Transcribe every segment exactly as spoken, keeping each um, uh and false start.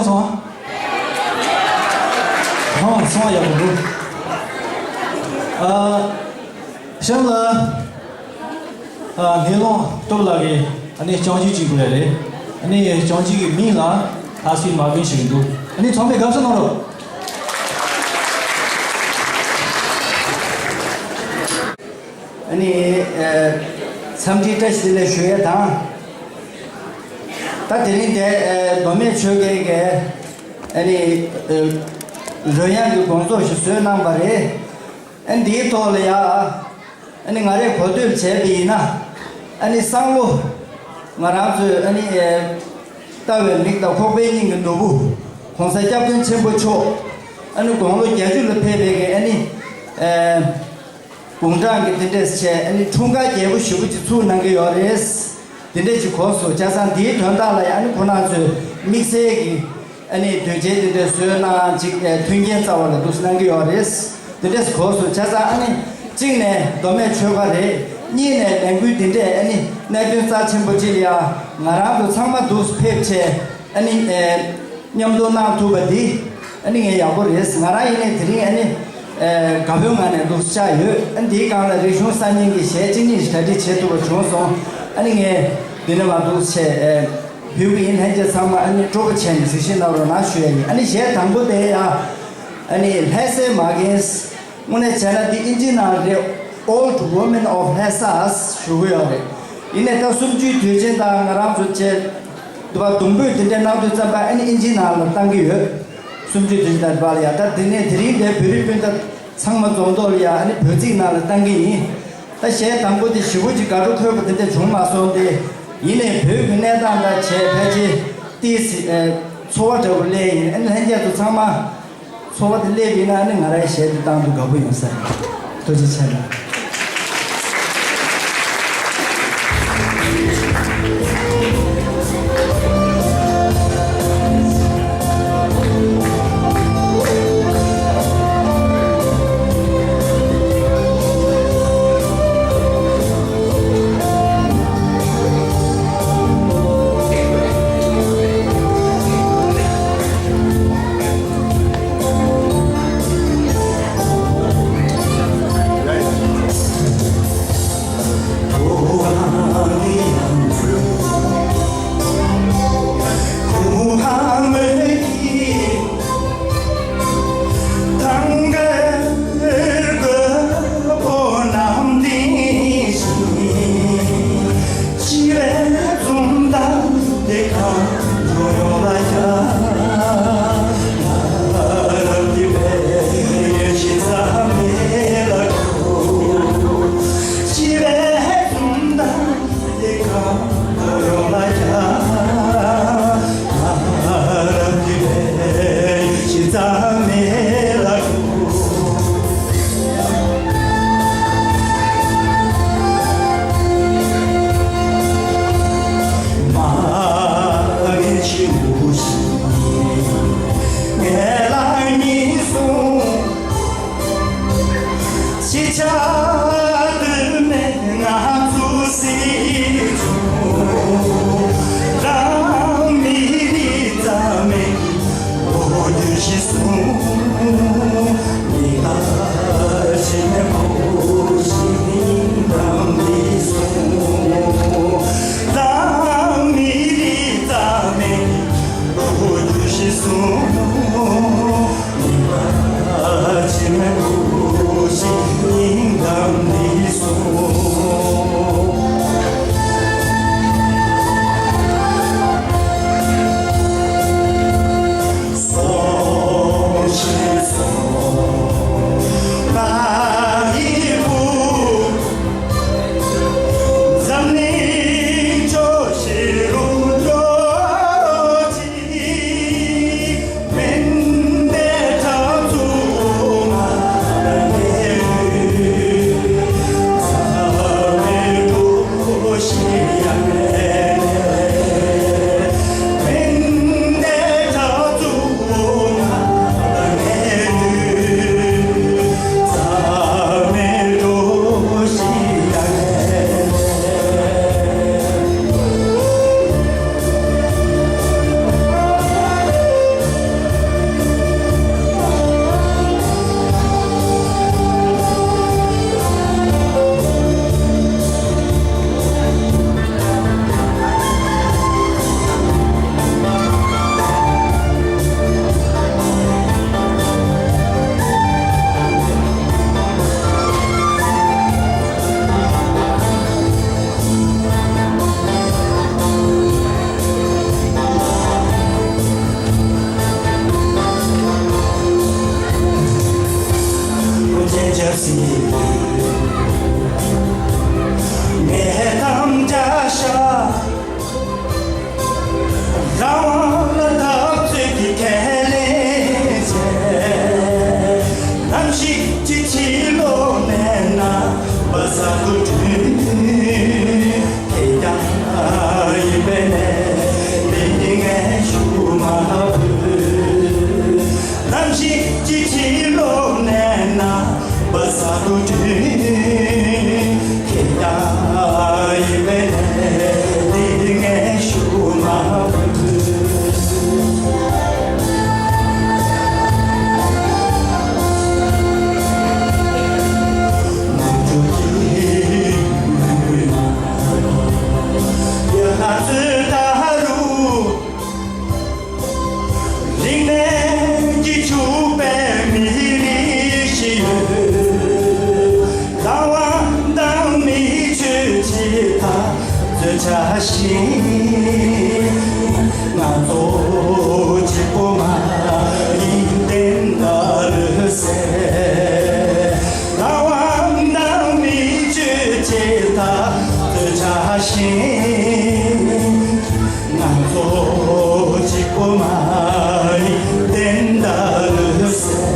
སོང་། ཧང་སོང་ཡག་པོ་འདུག་ཨ། གཤམ་ལ། ཨ། ངན་སློང་སྟོབས་ལགས་ཀྱིས་ཨ་ནི་རྐྱང་རྒྱུག་ཅིག་དགོས་ཡ་རེད། ཨ་ནི་རྐྱང་རྒྱུག་གི་མིང་ལ་ལྷ་སའི་མ་བིན་ཞིག་འདུག་ཨ་ནི་ཚང་མས་དགའ་བསུ་གནང་རོགས། ཨ་ནི། ཨ། འཚམས་འདྲི་བཀྲ་ཤིས་བདེ་ལེགས་ཞུ་ཡས་དང་། ད་དེ་རིང་འདི། ཨ། མདོ་སྨད་ཆོལ་ཁའི་གི། ཨ་ནི། ཨ། རོལ་དབྱངས་ཀྱི་དགོང་ཚོགས་ཤིག་བཟོས་གནང་པ་རེད། ཨ། འདིའི་ཐོག་ལ་ཡ། ཨ་ནི་ང་རས་གོ་ཐོས་བྱས་པ་ཡིན་ན། ཨ་ནི་སང་ལོ། ང་རང་ཚོས་ཨ་ནི། ཨ། ལྟ་བའི་མིག་དང་ཁོག་པའི་སྙིང་གི་ནོར་བུ། ༸གོང་ས་༸སྐྱབས་མགོན་ཆེན་པོ་མཆོག་ཨ་ནི་དགུང་ལོ་བརྒྱད་ཅུ་ལ་ཕེབས་པའི་གི་ཨ་ནི། ཨ། དགུང་གྲངས་ཀྱི་དེ་འདྲས་བྱས་ཨ་ནི་འཁྲུངས་སྐར་རྒྱས་པོ་ཞེ་པོ་ཅིག་ཚུགས་གནང་གི་ཡོད་རེད། དེ་འདྲས་ཅིག་གོ་སོང་། བྱས་ཙང་འདིའི་དོན་དག་ལ་ཡང་ཨ་ནི་ཁོང་རྣམ་ཚོས་དམིགས་བསལ་གྱི་ཨ་ནི་དུས་ཆེན་དེ་འདྲས་བཟོས་གནང་ཅིག་ཨ། མཐུན་རྐྱེན་རྩ་བ་ལ་འདུག་གནང་གི་ཡོད་རེད། དེ་འདྲས་གོ་སོང་། བྱས་ཙང་ཨ་ནི་གཅིག་ནས་མདོ་སྨད་ཆོལ་ཁ་རེད། གཉིས་ནས་ལས་འགུལ་འདི་འདྲས་ཨ་ནི་གནད་དོན་རྩ་ཆེན་པོ་ཅིག་ལ་ཡ་ང་རང་ཚོ་ཚང་མ་འདུག་ཕེབས་བྱས་ཨ་ནི། ཨ། མཉམ་དུ་གནང་ཐུབ་པ་འདི་ཨ་ནི་ངས་ཡག་པོ་རེད། ང་རང་ཡིན་ནའི་དེ་རིང་ཨ་ནི། ཨ། དགའ་པོའི་ངང་ནས་འདུག་བཅར་ཡོད། ཨ། འདིའི་སྒང་ལ་རིག་གཞུང་གསར་རྙིང་གི་གཞས་གཅིག་གཉིས་ཤིག་གྲ་སྒྲིག་བྱེད་ཐུབ་པ་བྱུང་སོང་། ཨ་ནི་ངས་འདི་ནས་མར་འདུག་བྱས། ཨ། ཕུལ་གྱི་ཡིན། ལྷན་རྒྱས་ཚང་མ་ཨ་ནི་སྤྲོ་པོ་བྱས་ནས་གཟིགས་ཞིབ་གནང་རོགས་གནང་ཞུ་ཡ་ཡིན། ཨ་ནི་གཞས་དང་པོ་དེ་ཡ། ཨ་ནི་ལྷ་སའི་མ་རྒན། དངོས་གནས་བྱས་ན་འདི་ཨིན་ཇི་ནང་རེད། Old Women of Lhasa ཞུ་གི་ཡོད་རེད། ཡིན་ནའི་ད་གསུམ་བཅུའི་དུས་ཆེན་དང་ང་རང་ཚོ་བྱས། འདི་པ་སྡོང་པོས་དེ་འདྲའི་གནང་དུས་ཙམ་པ་ཨ་ནི་ཨིན་ཇི་ནང་ལ་བཏང་གི་ཡོད། གསུམ་བཅུའི་དུས་ཆེན་དང་འདི་པ་ལ་ཡ། ད་དེ་ནས་དེ་རིང་འདིར་བོད་རིགས་སྤུན་ཟླ་ཚང་མ་འཛོམས་ཐོག་ལ་ཡ་ཨ་ནི་བོད་ཚིག་ནང་ལ་བཏང་གི་ཡིན། ད་གཞས་དང་པོ་དེ་ཞེ་པོ་ཅིག་དགའ་སྤྲོ་འཁོལ་བ་དེ་འདྲ་བྱུང་མ་སོང་སྟེ། ཡིན་ནའི་བོད་ཀྱི་གནས་སྟངས་དང་བྱས་ཕལ་ཆེར་ཏོག་ཙམ་ཚོར་བ་འདྲ་པོ་སླེབས་ཡིན། ཨ་ནི་ལྷན་རྒྱས་ཚོ་ཚང་མ་ཚོར་བ་དེ་སླེབས་ཡིན་ན་ཨ་ནི་ང་རའི་གཞས་དེ་བཏང་དུས་དགའ་པོ་ཡོང་ས་རེད། ཐུགས་རྗེ་ཆེ་གནང་། ཡིན་པས་ནས་འདི་ངས་ཞུ་མ་ཕོད། ནམ་ཞིག་ཅི་ཕྱིར་ལོག་ནས་ན་བ་ས་རུ་དྲུད། ཁྱེད་ཡང་ཡིན་པས་ནས་འདི་ངས་ཞུ་མ་ཕོད། རིང་ནས་ཀྱི་ཕྱུག་པའི་མི་རིགས་ཤིག་ཡོད། ལྟ་བ་དང་མི་ཆོས་ཀྱི་ཐག་གཅོད་བྱ་ཞིང་། ང་ཚོ་གཅིག་པོ་མ་ཡིན་བདེན་པ་རེད་ཟེར། ལྟ་བ་དང་མི་ཆོས་ཀྱི་ཐག་གཅོད་བྱ་ཞིང་། ང་ཚོ་གཅིག་པོ་མ་ཡིན་བདེན་པ་རེད་ཟེར།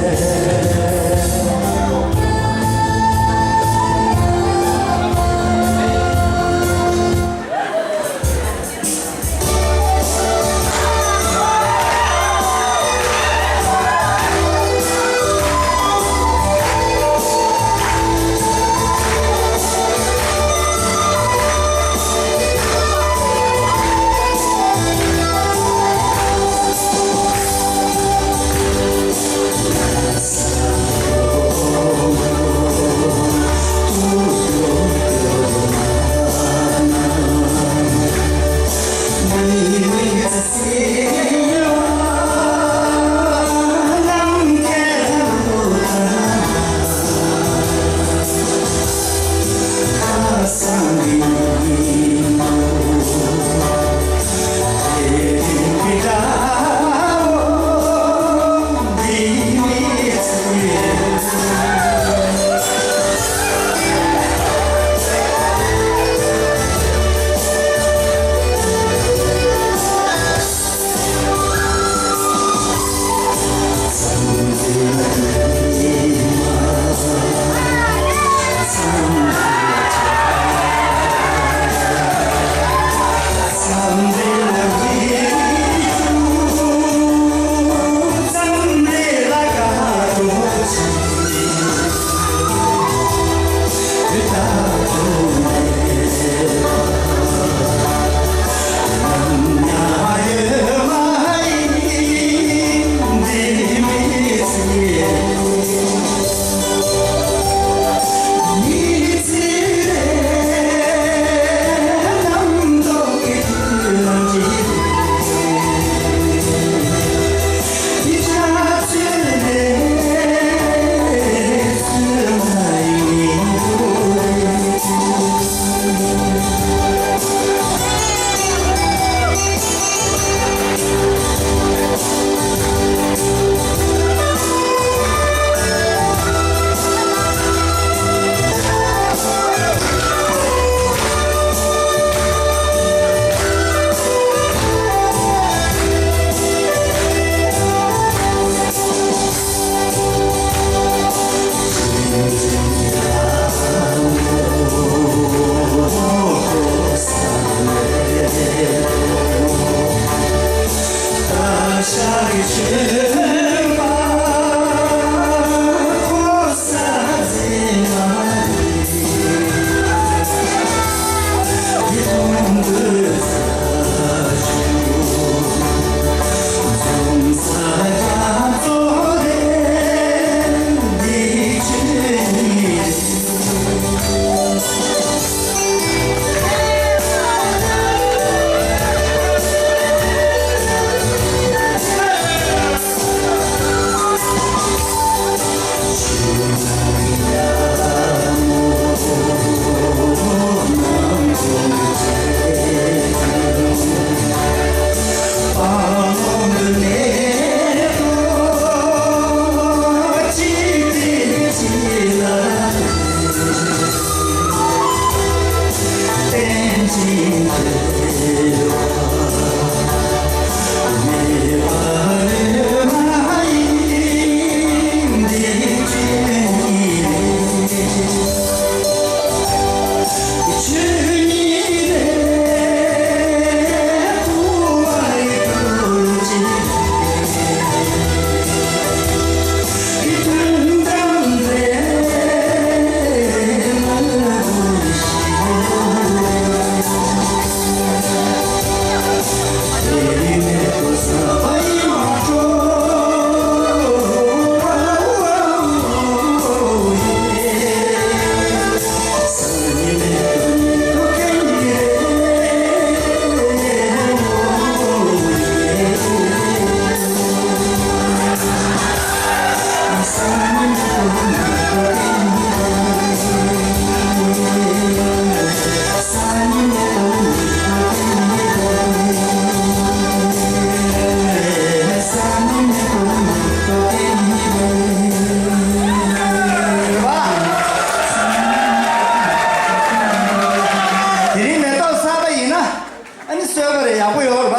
སོས་པ་རེད། ཡག་པོ་ཡོད་རེད་པ།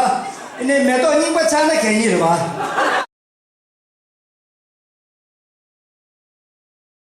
ཨ་ནི་མེ་ཏོག་རྙིང་པ་ཆགས་ན་གད་སྙིགས་རེད་པ།